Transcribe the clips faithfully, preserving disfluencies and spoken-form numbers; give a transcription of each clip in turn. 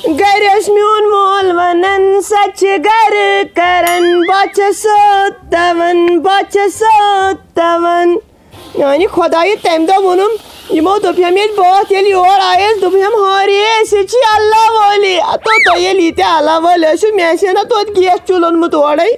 گرِ اوس میون مول ونان، سۄ چھِ گرٕ کران، بہٕ چھَس سوتاوان، بہٕ چھَس سوتاوان۔ میانہِ خۄدایہِ، تَمہِ دۄہ ووٚنُم یِمو، دوٚپہَم ییٚلہِ بہٕ ییٚلہِ یور آیَس، دوٚپہَم، ہارے، أسۍ حظ چھِ اللہ وٲلی۔ ہتو تۄہہِ ییٚلہِ ییٖتیٛاہ اللہ وٲلۍ ٲسِو، مےٚ آسہِ ہے نہ توتہِ گیس چوٗلہٕ اوٚنمُت اورَے۔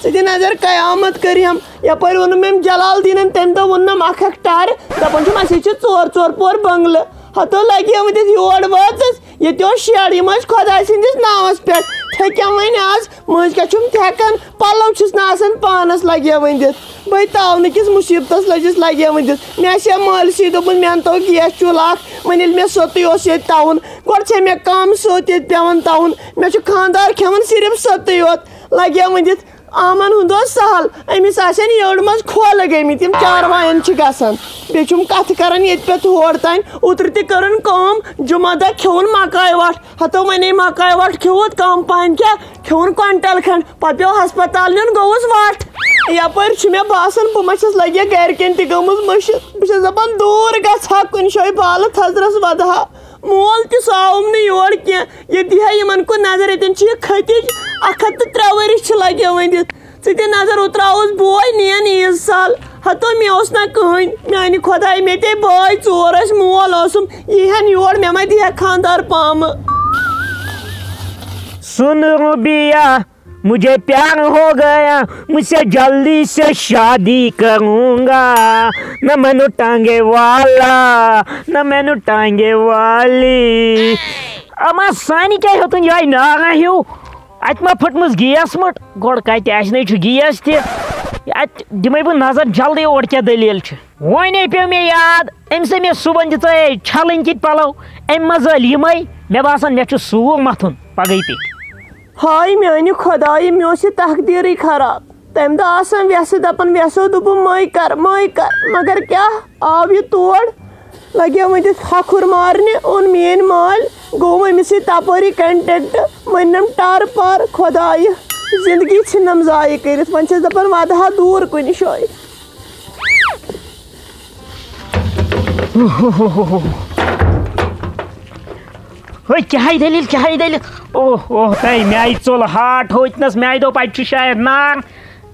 ژٕ دِ نظر، قیامت کٔرِہم۔ یپٲرۍ ووٚنُم أمۍ جلال دیٖنن، تَمہِ دۄہ ووٚننم اکھ اکھ ٹر، دپان چھُم، اَسہِ چھِ ژور ژور پور بنگلہٕ۔ ہتو لگیمٕتِس یور وٲژٕس، ییٚتہِ اوس شیڈ، یِم ٲسۍ خۄداے سٕنٛدِس ناوس پٮ۪ٹھ۔ تھیٚکیٛاہ وۄنۍ آز، مٔنٛزۍ کیٛاہ چھُم تھیٚکان؟ پلو چھِس نہٕ آسان پانس لگیمٕتِس۔ بٔے تاونہٕ کِس مُصیبتس لٔجِس لگیمٕتِس۔ مےٚ آسہِ ہا مٲلۍ سٕے دوٚپمُت، مےٚ انتو گیس چوٗلہٕ اکھ۔ وۄنۍ ییٚلہِ مےٚ سوٚتُے اوس ییٚتہِ تاوُن، گۄڈٕ چھے مےٚ کم سیوٚد ییٚتہِ پٮ۪وان تاوُن۔ مےٚ چھُ خانٛدار کھٮ۪وان صرف سوٚتُے یوت۔ لگیمٕتِس۔ آمن ہُنٛد اوس سہل، أمِس آسن یٔڑ منٛز کھولہٕ گٔمٕتۍ، یِم چاروایَن چھِ گژھان۔ بیٚیہِ چھُم کتھٕ کران ییٚتہِ پٮ۪ٹھ ہور تام۔ اوترٕ تہِ کٔرٕن کٲم، جمعہ دۄہ کھیوٚوُن مکاے وَٹھ۔ ہتو وۄنۍ مکاے وَٹھ کھیوٚوُت کم پہن کیٛاہ، کھیوٚوُن کوینٹل کھنڈ، پتہٕ پیوٚو ہسپتال نیُن، گوٚوُس وَٹھ۔ یپٲرۍ چھُ مےٚ باسان، بہٕ ما چھَس لگیا گرِکٮ۪ن تہِ گٔمٕژ مٔشِتھ۔ بہٕ چھَس دپان، دوٗر گژھٕ ہا کُنہِ جایہِ بالہٕ تھزرس ودٕ ہا۔ مول تہِ سُہ آوُم نہٕ یور کینٛہہ۔ ییٚتہِ دی ہا یِمن کُن نظر، ییٚتٮ۪ن چھِ یہِ کھٔتِج۔ اکھ ہتھ تہٕ ترٛےٚ ؤرِش چھِ لگے وۄنۍ دِتھ۔ ژٕ تہِ نظر، اوترٕ آوُس بوے نِیَن عیٖذ سال۔ ہتو مےٚ اوس نہ کٕہٕنۍ۔ میانہِ خۄدایہِ، مےٚ تے بٲے ژور ٲسۍ، مول اوسُم۔ یی ہن یور، مےٚ ما دی ہا خانٛدار پامہٕ۔ سن ربیا، مجھے پیار ہو گیا، مجھ سے جلدی سے شادی کروں گا، نہ میں ٹانگے والا، نہ میں ٹانگے والی۔ اما سانی کیا ہوتن یہ نارا ہیو؟ اتہِ ما پھٹمٕژ گیس مٔٹ؟ گۄڈٕ کتہِ آسہِ نَے چھُ گیس تہِ؟ اتہِ دِمے بہٕ نظر جلدی اورٕ کیٛاہ دٔلیٖل چھِ۔ وۄنۍ پیوٚو مےٚ یاد، أمۍ سۭتۍ مےٚ صُبحن دِژے چھلٕنۍ کِتۍ پلو، أمۍ منٛز ٲلۍ یِمے۔ مےٚ باسان مےٚ چھُ سوٗر مَتھُن پگہٕے پیٚٹھۍ۔ ہاے میانہِ خۄدایہِ، مےٚ اوس یہِ تقدیٖرٕے خراب۔ تَمہِ دۄہ آسان وٮ۪سہٕ دَپان، وٮ۪سو دوٚپُم، مٔے کر، مٔے کر۔ مگر کیٛاہ آو یہِ تور؟ لگیو وۄنۍ تَتھ ہَکھُر مارنہِ، اوٚن میٛٲنۍ مٲلۍ، گوٚو أمِس سۭتۍ تَپٲری contact، مٔنِنَم ٹَر پَر۔ خۄدایہِ، زِندگی ژھٕننَم ضایع کٔرِتھ۔ وۄنۍ چھَس دَپان، وَدٕ ہا دوٗر کُنہِ جایہِ۔ ہے، کیٛاہ ہے دٔلیٖل، کیٛاہ ہے دٔلیٖل؟ اوہ، اوہ، تَے مےٚ آیہِ ژوٚل heart ہوتنَس، مےٚ آیہِ دوٚپ، اَتہِ چھُ شاید نار۔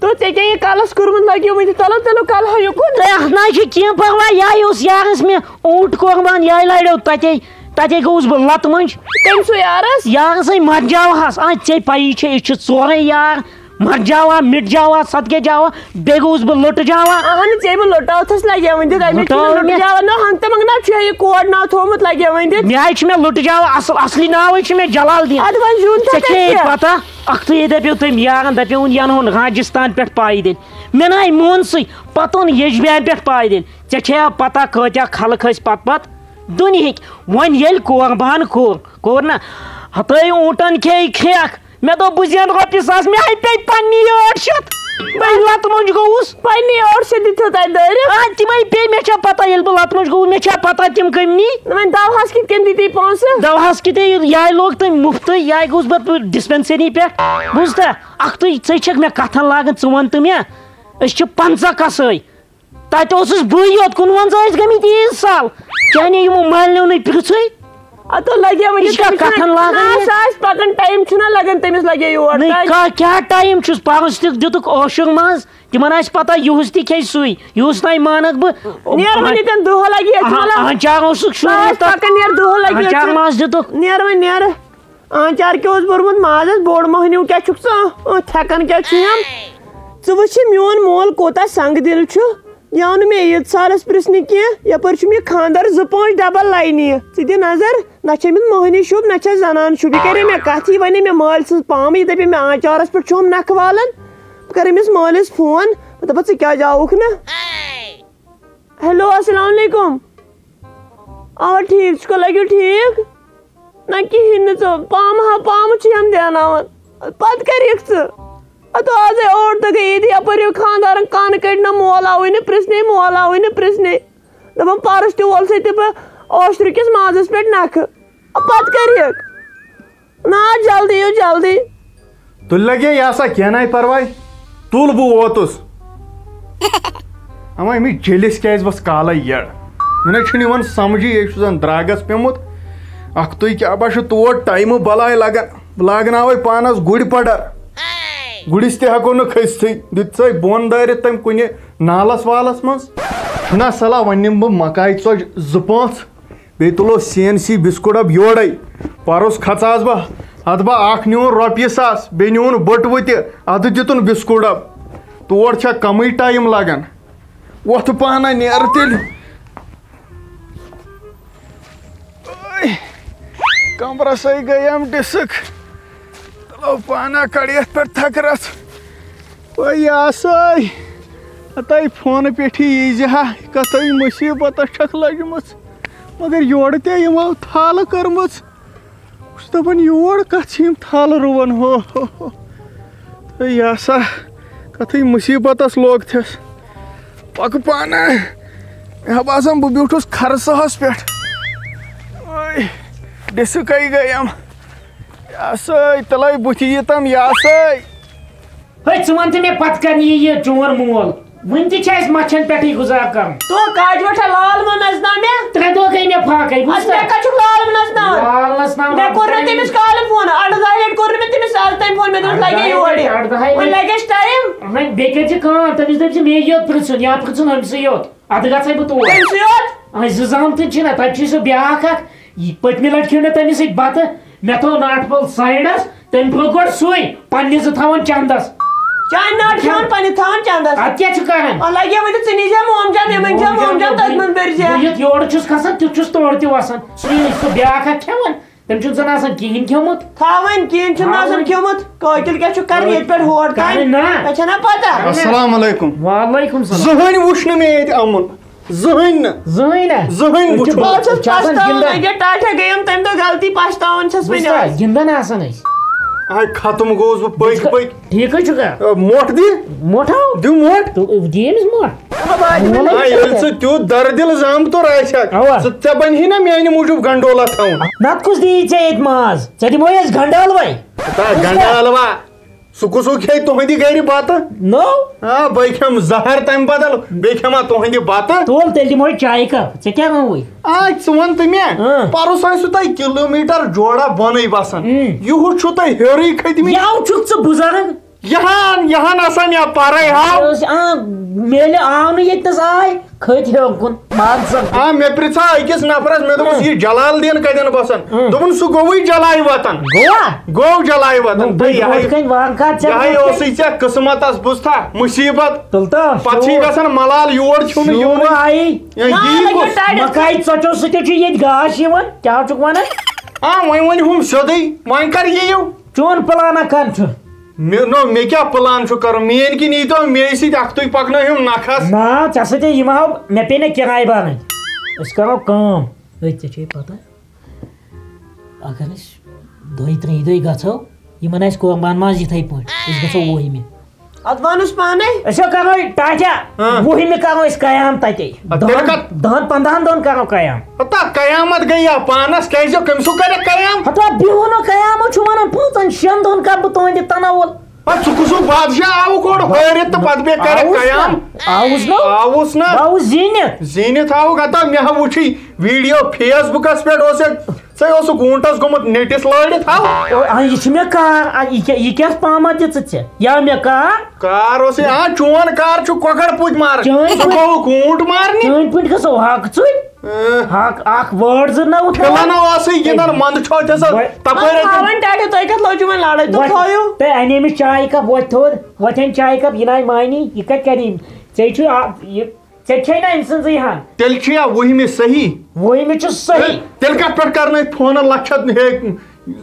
تہٕ ژےٚ کیٛاہ یہِ کَلَس کوٚرمُت؟ لَگیومُت یہِ تَلو، تَلو کَلہٕ ہا یُکُن۔ تہٕ اَتھ نہ چھُ کینٛہہ پَرواے، یِہوٚے اوس یارَس مےٚ اوٗنٹ قۄربان، یِہوٚے لَڑیو تَتے، تَتے گوٚوُس بہٕ لَتہٕ مۄنٛجہِ۔ کٔمۍ سُے یارَس؟ یارَسٕے مَرجاوہَس، آ، ژےٚ پَیی چھےٚ، أسۍ چھِ ژورَے یار۔ مَرجاوا، مِٹ جاوا، صدقے جاوا، بیٚیہِ گوٚوُس بہٕ لٔٹہٕ جاوا۔ اہن، ژےٚ بہٕ لٔٹاوتھَس لَگیومُت، تَمہِ لٔٹاو چھُنہٕ لٔٹہٕ مےٚ۔ جاوا، نہ ہنٛگتہٕ منٛگہٕ نہ چھُ یہِ کوڈ ناو تھوٚومُت لَگیومُت۔ مےٚ حظ چھُ مےٚ لٔٹہٕ جاوا اَصٕل، اَصلی ناوٕے چھُ مےٚ جلال دیٖن۔ اَدٕ وۄنۍ زیُن ژےٚ ژےٚ کَتہِ کیٛاہ چھےٚ؟ پَتہ؟ اَکھتُے دَپیو تٔمۍ یارَن، دَپیوُن، یَنہٕ اوٚن راجِستان پٮ۪ٹھ پایدٔلۍ۔ مےٚ نہ آیہِ مونسٕے، پَتہٕ اوٚن یجبیارِ پٮ۪ٹھ پایدٔلۍ۔ ژےٚ چھےٚ پَتہ کۭتیٛاہ خلق ٲسۍ پَتہٕ پَتہٕ دُنہِکۍ؟ وۄنۍ ییٚلہِ قۄربان کوٚر، کوٚر نہ، ہَتٲے اوٗنٹَن کھے کھرٛٮ۪کھ۔ مےٚ دوٚپ، بہٕ زینہٕ رۄپیہِ ساس، مےٚ ہَے پیٚیہِ پنٛنی ٲٹھ شیٚتھ۔ بہٕ لَتہٕ مۄنٛجہِ گوٚوُس۔ پنٛنی ٲٹھ شیٚتھ دِتِو تۄہہِ دٲرِتھ؟ آ، تِمَے پیٚیہِ، مےٚ چھا پَتہ، ییٚلہِ بہٕ لَتہٕ مۄنٛجہِ گوٚوُس، مےٚ چھا پَتہ تِم کٔمۍ نی؟ وۄنۍ دَوہَس کِتھ کٔنۍ دِتِو پونٛسہٕ؟ دَوہَس کِتھے یہِ، یِہوٚے لوگ تٔمۍ مُفتٕے، یِہوٚے گوٚوُس بہٕ dispensary پٮ۪ٹھ۔ بوٗزتھا؟ اَکھتُے، ژٕے چھَکھ مےٚ کَتھَن لاگان، ژٕ وَن تہٕ مےٚ، أسۍ چھِ پنٛژاہ کَسٲے۔ تَتہِ اوسُس بٕے یوت، کُنوَنزاہ ٲسۍ گٔمٕتۍ عیٖذ سال۔ کیٛاہ نے یِمو مالنیو نَے پِرٛژھٕے؟ اَتھ لَگہِ وۄنۍ یہِ چھِ کَتھ کَتھَن لاگان نہ، یہِ؟ سُہ آسہِ پَکان، ٹایم چھُنہ لَگان تٔمِس، لَگہِ یور نَے ٹایم۔ کا-، کیٛاہ ٹایم چھُس؟ پانَس تہِ دیُتُکھ عٲشوٗر ماز، تِمَن آسہِ پَتہ، یُہُس تہِ کھیٚیہِ سُے، یُہُس تام مانَکھ بہٕ۔ نیر وۄنۍ ییٚتٮ۪ن دۄہ لَگہِ ییٚتہِ، آہَن، مطلب، آہَن، چاروسُک سُہ شوٗر آسہِ تَتھ۔ پَکان، نیر دۄہ لَگہِ آہَن، ییٚتہِ۔ چارماز دیُتُکھ۔ نیر وۄنۍ، نیر۔ آنچار کیٛاہ اوس بوٚرمُت مازَس، بوٚڑ مۄہنیو کیٛاہ چھُکھ ژٕ؟ اۭں، تھٮ۪کان کیٛاہ چھُ یِم؟ ژٕ وٕچھ یہِ میون مول کوٗتاہ سنٛگہٕ دِل چھُ۔ یہِ آو نہٕ مےٚ عیٖد سالَس پرٛژھنہِ کینٛہہ۔ یَپٲرۍ چھُم یہِ خانٛدار زٕ پانٛژھ ڈبل لاینہِ۔ ژٕ دِ نظر، نہ چھےٚ أمِس مۄہنی شوٗب، نہ چھےٚ زنان شوٗب۔ یہِ کَرے مےٚ کَتھ، یہِ وَنے مےٚ مٲلۍ سٕنٛز پامہٕ، یہِ دَپے مےٚ آنچارَس پٮ۪ٹھ چھُم نَکھٕ والان۔ بہٕ کَرٕ أمِس مٲلِس فون، بہٕ دَپَس، ژٕ کیٛازِ آوُکھ نہٕ؟ ہیلو، السلام علیکم۔ آ، ٹھیٖک، ژٕ چھُکھا، لَگیو ٹھیٖک؟ نہ، کِہیٖنۍ نہٕ، ژٕ پامہٕ ہا پامہٕ چھِ یِم دیٛاناوان۔ پَتہٕ کَر یِکھ ژٕ؟ اَدٕ آزَے ٲٹھ دۄہ گٔے ییٚتہِ، یَپٲرۍ یہِ خانٛدارَن کانہٕ کٔڑۍ نہ، مول آوٕے نہٕ پرٛژھنَے، مول آوٕے نہٕ پرٛژھنَے۔ دَپان، پَرُس تہِ وول سَے تہِ بہٕ اوشترٕ کِس مازَس پٮ۪ٹھ نَکھٕ۔ اَدٕ پَتہٕ کَر یِکھ؟ نا، جلدی یِیِو، جلدی۔ تُلۍ لگے، یہِ ہسا کینٛہہ ناے پرواے، تُل بہٕ ووتُس۔ اما أمِس جیٚلِس کیازِ ؤژھ کالے یٔڑ؟ مےٚ نَے چھُنہٕ یِوان سمجھے، یہِ چھُ زن دراگس پیوٚمُت۔ اکھتُے کیٛاہ با چھُ تور ٹایمہٕ بلاے لگان، بہٕ لاگناوے پانس گُرۍ پڑر۔ گُرِس تہِ ہٮ۪کو نہٕ کھٔسۍتھٕے، دیُت سَے بۄن دٲرِتھ تٔمۍ کُنہِ نالس والس منٛز۔ چھُنہ صلاح، وۄنۍ نِمہٕ بہٕ مکایہِ ژۄچہِ زٕ پانٛژھ، بیٚیہِ تُلو سی این سی بِسکوٗٹ ڈبہٕ یورے۔ پرُس کھژاس بہٕ، ہتہٕ بہٕ اکھ نیوٗن رۄپیہِ ساس، بیٚیہِ نیوٗن بٔٹوٕ تہِ، ادٕ دِتُن بِسکوٗٹ ڈبہٕ۔ تور چھا کمٕے ٹایم لگان؟ وۄتھ پانہ نیر تیٚلہِ۔ اوے، کمرسے گٔیم ڈِسک۔ تُلو پانہ کڑ یتھ پٮ۪ٹھ تھکرس۔ اوے، یہِ آسے۔ ہتے فونہٕ پٮ۪ٹھٕے یی زِ ہا، کتھے مُصیبتس چھکھ لٔجمٕژ۔ مگر یورٕ تہِ یِمو تھالہٕ کٔرمٕژ۔ بہٕ چھُس دَپان، یور کَتھ چھِ یِم تھل رُوان؟ ہو، ہو، ہو۔ تہٕ یہِ ہسا کَتھٕے مُصیٖبتَس لوگ تھَس۔ پَکہٕ پانہٕ۔ مےٚ ہا باسان، بہٕ بیوٗٹھُس خرسہَس پٮ۪ٹھ۔ اوے، ڈِسکَے گٔیَم۔ یہِ ہسا تَلَے بُتھِ یہِ تام، یہِ ہسا۔ ہے، ژٕ وَن تہٕ مےٚ، پَتہٕ کَر یی یہِ چون مول؟ وُنہِ تہِ چھِ اَسہِ مَچھَن پٮ۪ٹھٕے گُزار کَرُن۔ تو کاجہِ وَٹھا لال مہٕ نَژناو مےٚ۔ ترٛےٚ دۄہ گٔے مےٚ فاقَے، اَدٕ بوٗزتھا؟ مےٚ کَتہِ چھُکھ لال نَژناوان؟ لال نَژناوُن مےٚ کوٚر نہٕ تٔمِس کالہٕ فون، اَڑٕ دۄہہِ لَٹہِ کوٚر نہٕ مےٚ تٔمِس اَز تام فون، مےٚ دوٚپُس، اَڑٕ لَگہِ دۄہہِ یورٕ۔ اَڑٕ دۄہہِ وۄنۍ لَگہِ۔ لَگہِ اَسہِ ٹایم۔ وۄنۍ بیٚیہِ کٔرۍ زِ کٲم، تٔمِس دٔپۍ زِ مے یوت پِرٛژھُن یا پِرٛژھُن أمۍ سٕے یوت۔ اَدٕ گژھَے بہٕ تور۔ أمۍ سٕے یوت؟ اَسہِ زٕ زامتٕرۍ چھِنہ، تَتہِ چھُے سُہ بیٛاکھ اَکھ۔ یہِ پٔتمہِ لٹہِ کھیوٚو مےٚ تٔمِس سۭتۍ بتہٕ، مےٚ تھوٚو ناٹہٕ پھوٚل سایڈس، تٔمۍ ترٛوو گۄڈٕ سُے، پننہِ زٕ تھاوان چندس۔ چانہِ ناٹہٕ کھیوٚن پننہِ تھاوان چندس۔ ادٕ کیٛاہ چھُ کران؟ وۄنۍ لگے وۄنۍ ژٕ نیٖزِ موم جان، مےٚ ؤنۍ زِ موم جان، تٔتھۍ منٛز بٔرۍ زِ۔ بہٕ یُتھ یورٕ چھُس کھسان، تیُتھ چھُس تورٕ تہِ وسان۔ سُے، سُہ بیٛاکھ اکھ کھٮ۪وان، تٔمۍ چھُنہٕ زن آسان کِہیٖنۍ کھیوٚمُت۔ تھاوان کِہیٖنۍ چھُنہٕ آسان کھیوٚمُت۔ قٲتِل کیٛاہ چھُ کران ییٚتہِ پٮ۪ٹھ ہور تام؟ کران نا۔ مےٚ چھےٚ نا پتہ۔ السلام علیکم۔ وعلیکم السلام۔ زٕہٕنۍ وُچھ نہٕ مےٚ ییٚتہِ اَمُن۔ زٕہٕنۍ نہٕ۔ زٕہٕنۍ نہ۔ زٕہٕنۍ وٕچھِو۔ بہٕ حظ چھَس پَشتاوان، اَکہِ ٹاٹھے گٔیَم تَمہِ دۄہ غلطی، پَشتاوان چھَس وٕنہِ بوٗزتھا، آز۔ گِنٛدان آسان أسۍ۔ آے ختم گوٚوُس بہٕ پٔکۍ پٔکۍ۔ ٹھیٖکٕے چھُکھا؟ آ، مۄٹھ دِ۔ مۄٹھ ہاو؟ دِ مۄٹھ۔ تہٕ دِ أمِس مۄٹھ۔ آے، ییٚلہِ ژٕ تیُتھ دردِل زامتُر آسہِ ہا، اَوا۔ ژٕ، ژےٚ بَنہِ ہے نہ میٛانہِ موٗجوٗب گنڈولا تھاوُن۔ نَتہٕ کُس دِیی ژےٚ ییٚتہِ ماز؟ ژےٚ دِمہوے أسۍ گنڈالوَے۔ ہتا گنڈالوا۔ سُہ کُس ہیوٗ کھیٚیہِ تُہٕنٛدِ گرِ بتہٕ؟ نو۔ آ، بہٕ کھٮ۪مہٕ زہر تمہِ بدل، بیٚیہِ کھٮ۪مہٕ ہا تُہٕنٛدِ بتہٕ۔ تُل تیٚلہِ دِمہوے چایہِ کپ، ژےٚ کیٛاہ ووٚنوُے؟ آ، ژٕ وَن تہٕ مےٚ، اۭں۔ پرُس ٲسِو تۄہہِ کِلوٗمیٖٹر جوڑا بۄنٕے بسان، اۭں۔ یِہُس چھُو تۄہہِ ہیوٚرُے کھٔتمٕتۍ۔ یَوٕ چھُکھ ژٕ بُزرگ۔ یِہان، یِہان آسان یا پرے ہاو۔ یہِ ٲس، آ، میلہِ آو نہٕ ییٚتہِ نَس آے۔ کھٔتۍ ہیوٚر کُن، مان ژٕ۔ آ، مےٚ پرٛژھا أکِس نفرس، مےٚ دوٚپُس، ہُم۔ "یہِ جلال دین کتٮ۪ن بسان؟" ہُم۔ دوٚپُن، "سُہ گوٚوُے جلائی وطن۔" گوٚوا؟ گوٚو جلائی وطن۔ نو، تہٕ بہٕ یہِ ہاے، برونٛٹھ کنہِ وان کتھ ژےٚ یہِ ہاے برونٛٹھ اوسُے ژےٚ قٕسمتس، بوٗزتھا، مُصیبت۔ تُل تہٕ پتہٕ چھُے شو-، گژھان ملال یور چھُنہٕ شو یِوانٕے۔ آیی۔ یہِ یی کُس؟ مکایہِ ژۄچو سۭتۍ چھُ ییٚتہِ گاش یِوان، کیٛاہ چھُکھ ونان؟ آ، وۄنۍ ؤنۍ ہُم سیوٚدُے، وۄنۍ کر یِیِو؟ چون پلانا کر چھُ؟ مےٚ، نو، مےٚ کیٛاہ پلان چھُ کرُن؟ میٛٲنۍ کِنۍ ییٖتو مے سۭتۍ اکھتُے پکنٲیہُم نکھس۔ نا، ژےٚ سۭتۍ یِمہٕ ہاو، مےٚ پیٚیہِ نہٕ کِراے برٕنۍ۔ أسۍ کرو کٲم۔ أتھۍ ژےٚ چھے پتہ، اگر أسۍ دۄیہِ ترٛیٚیہِ دۄہہِ گژھو، یِمن آسہِ قۄربان ماز یِتھَے پٲٹھۍ۔ أسۍ گژھو وُہمہِ۔ ادٕ وَنُس پانے۔ أسۍ ہا کرو ٹاٹھیا، ہاں۔ وُہمہِ کرو أسۍ قیام تَتے۔ اَدٕ تیٚلہِ دَہَن، کَتھ؟ دَہَن پنٛداہَن دۄہَن کرو قیام۔ ہتا قیامت گٔے یا پانس، کیٛازِ کٔمۍ سُہ کرِ قیام؟ ہتا بِہُو نہٕ قیام، چھُ وَنان پانٛژَن شٮ۪ن دۄہَن کرٕ بہٕ تُہٕنٛدِ تناوُل۔ پتہٕ ژٕ کُس ہیوٗ بادشاہ آوُکھ اورٕ ہٲرِتھ تہٕ پتہٕ بیٚیہِ کَرٮ۪کھ آوُس نا، قیام؟ آوُس نا۔ آوُس نا۔ بہٕ آوُس زیٖنِتھ۔ زیٖنِتھ آوُکھ، ہتا مےٚ ہا وُچھُے ویٖڈیو فیس بُکَس پٮ۪ٹھ اوس اَکھ، ژَے اوسُکھ گوٗنٹَس گوٚمُت نٔٹِس لٲرِتھ ہا۔ او، آ، یہِ چھُ مےٚ کار، آ، یہِ کیٛاہ، یہِ کیٛاہ پامہ دِژٕتھ ژےٚ؟ یا مےٚ کار؟ کار اوسُے، آ، چون کار چھُ کۄکَر پوٗتۍ ماران۔ چٲنۍ ژٕ پٲٹھۍ، گوٚوُکھ اوٗنٹ مارنہِ۔ چٲنۍ پٲٹھۍ گژھو حق ژٕے۔ اۭں۔ حق اکھ وٲڈ زٕ نہ اُٹھاو۔ فِلَن اوسُے گِنٛدان، ہے، منٛدٕ چھو تہِ سا وۄنۍ تَپٲرۍ وۄنۍ اَتہِ۔ تھاوان ٹاٹہِ تُہۍ کَتھ لوجوٗ وۄنۍ لڑٲے؟ تُہۍ وۄنۍ تھٲیِو۔ تۄہہِ اَنے أمِس چایہِ کپ، وۄتہِ تھوٚد، وۄتھٮ۪ن چایہِ کپ، یہِ نَے مانی، یہِ کَتہِ کَرِ یِم؟ ژےٚ چھُے آ-، یہِ، ژےٚ چھے نہ أمۍ سٕنٛزٕے ہن؟ تیٚلہِ چھُ یا وُہمہِ صحیح۔ وُہمہِ چھُ صحیح۔ تیٚلہِ کَتھ پٮ۪ٹھ کَرنٲے فونہٕ لَچھَن ہے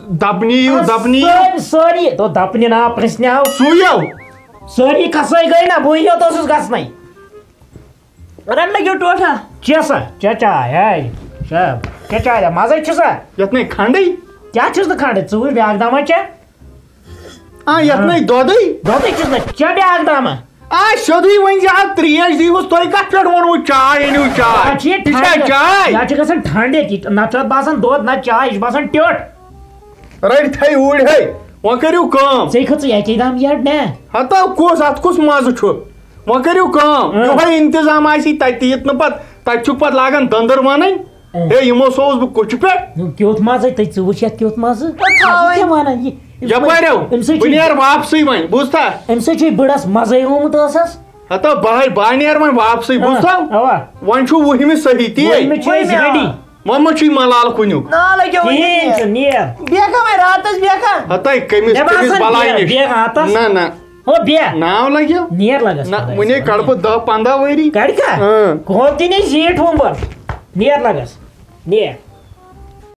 دَپنہِ یِیِو، آ، دَپنہِ یِیِو؟ سٲری، سٲری، تو دَپنہِ نا پرٛژھنہِ آو۔ سُے یو۔ سٲری کَسٲے گٔے نہ، بٕے یوت اوسُس گژھنَے۔ رَٹ لَگیو ٹوٹھا۔ چےٚ سا، چےٚ چاے، ہے، چےٚ، چےٚ چاے، مَزَے چھُ سا؟ یَتھ نَے کھنٛڈٕے۔ کیٛاہ چھُس نہٕ کھنٛڈٕے؟ ژٕ وٕچھ بیٛاکھ دامہ چےٚ۔ آ، یَتھ نَے دۄدٕے۔ دۄدٕے چھُس نہٕ، چےٚ بیٛاکھ دامہ۔ آ، سیوٚدُے ؤنۍ زِ اَتھ ترٛیش دیٖہُس، تۄہہِ کَتھ پٮ۪ٹھ ووٚنوُ چاے أنِو چاے؟ اَتھ چھِ یہِ یہِ چھا ٹھنٛڈ، چاے؟ یہِ چھُ گژھان ٹھنٛڈ ییٚتہِ، یہِ نَتہٕ چھُ اَتھ باسان دۄد، نَتہٕ چاے، یہِ چھُ باسان ٹیوٚٹھ۔ رَٹہِ تھَے اوٗرۍ ہے، وۄنۍ کٔرِو کٲم۔ ژےٚ کھٔژٕے اَکے دام یٔڈ نا؟ ہتا کُس، اَتھ کُس مَزٕ چھُ؟ وۄنۍ کٔرِو کٲم، اۭں۔ یِہوٚے اِنتظام آسی تَتہِ تہِ، ییٚتہِ نہٕ پَتہٕ، تَتہِ چھُکھ پَتہٕ لاگان دٔنٛدٕر وَنٕنۍ۔ ہے، یِمو سوٗز بہٕ کوٚچھِ پٮ۪ٹھ۔ نو، کیُتھ مَزٕ، تُہۍ ژٕ وٕچھ یَتھ کیُتھ مَزٕ۔ تھاوَے۔ یہِ کیٛاہ وَنان؟ یہِ، یَپٲرۍ یو، أمۍ سۭتۍ بہٕ چھُ، نیرٕ واپسٕے وۄنۍ، بوٗزتھا؟ أمۍ سۭتۍ چھُ بٕڑَس مَزَے آمُت ٲسَس۔ ہتا بہٕ ہاے، بہٕ ہاے نیرٕ وۄنۍ واپسٕے، بوٗزتھا؟ اَوا۔ وۄنۍ چھُ وُہمہِ صحیح، تی؟ وُہمہِ چھُ أسۍ وۄنۍ ready۔ وۄنۍ ما چھُے مَلال کُنیُک؟ نا لَگیو وۄنۍ کِہیٖنۍ نیر۔ چھُ، نیر۔ بیٚہکھا وۄنۍ راتَس بیٚہکھا؟ ہتا کٔمِس، مےٚ کٔمِس باسان بَلاے بیٚہہ، نِش؟ بیٚہہ راتَس۔ نہ، نہ۔ ہو بیٚہہ۔ ناو لَگیو؟ نیر لَگَس نہ، خۄدایَس وٕنے حوالہٕ۔ کَڑٕ بہٕ دَہ پنٛداہ ؤری۔ کَڑِ کھا؟ اۭں۔ کھول تہِ نے زیٖٹھ وُمبَر۔ نیر لَگَس۔ نیر۔